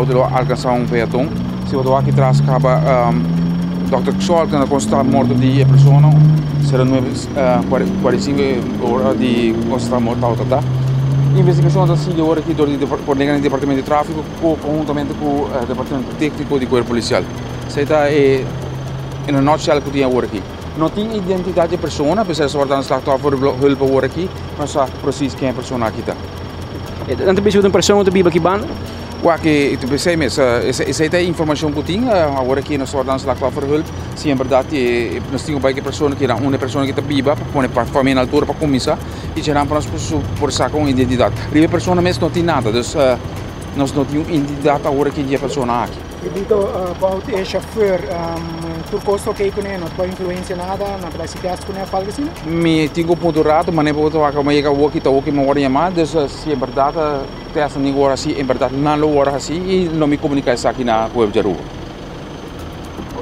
outo lo alkansá un peaton. Si bo ta wak aki tras kaba dòkter Xol ku a konstatá morto di e persona 09:45 ora di konstatá morto tabata ta. Investigashon ta sigui ora aki dor di por di departamento di tráfiko konhuntamente ku departamento tékniko di kuerpo polisial. Esei ta e in a nutshell ku tin awor aki. No tin identidat di e persona, p'esei esaki ta un slachtoffer hulp awor aki, no sa presis ken e persona aki ta. Nan ta bisa ku ta un persona ku ta biba aki banda? Wak, p'esei mes, esei ta e informashon ku tin, awor aki nos ta warda un slachtoffer hulp, si en bèrdat nos tin ku bai ku e persona ki unda e persona ki ta biba pa pone pa famia na altura pa kuminsá i dje nan pa nos por saka un identidat. Riba e persona mes no tin nada, dus nos no tin un identidat awor aki di e persona aki. Bebito about e chauffeur, tur cos ta ok cune, no ta por influencia nada, no ta bay si test cune of algo asina? Mi tin cu punto rato, manera bo ta wak mi yega awoki ta awoki mi worde yama, dus si en berdad test nan tin cu worde haci, en berdad nan lo worde haci y lo mi comunica esaki na pueblo di Aruba.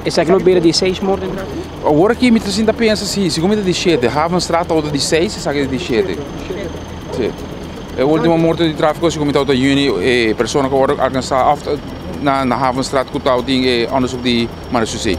Esaki lo bira di seis morto den trafico? Awor aki mi ta sinta pensa si, segun mi ta di shete, Havenstraat ta otro di seis, esaki ta di shete. Si. E ultimo morto di trafico segun mi ta otro juni, e persona cu a worde alcansa of na Havenstraat cu tabatin e onderzoek di Marechaussee.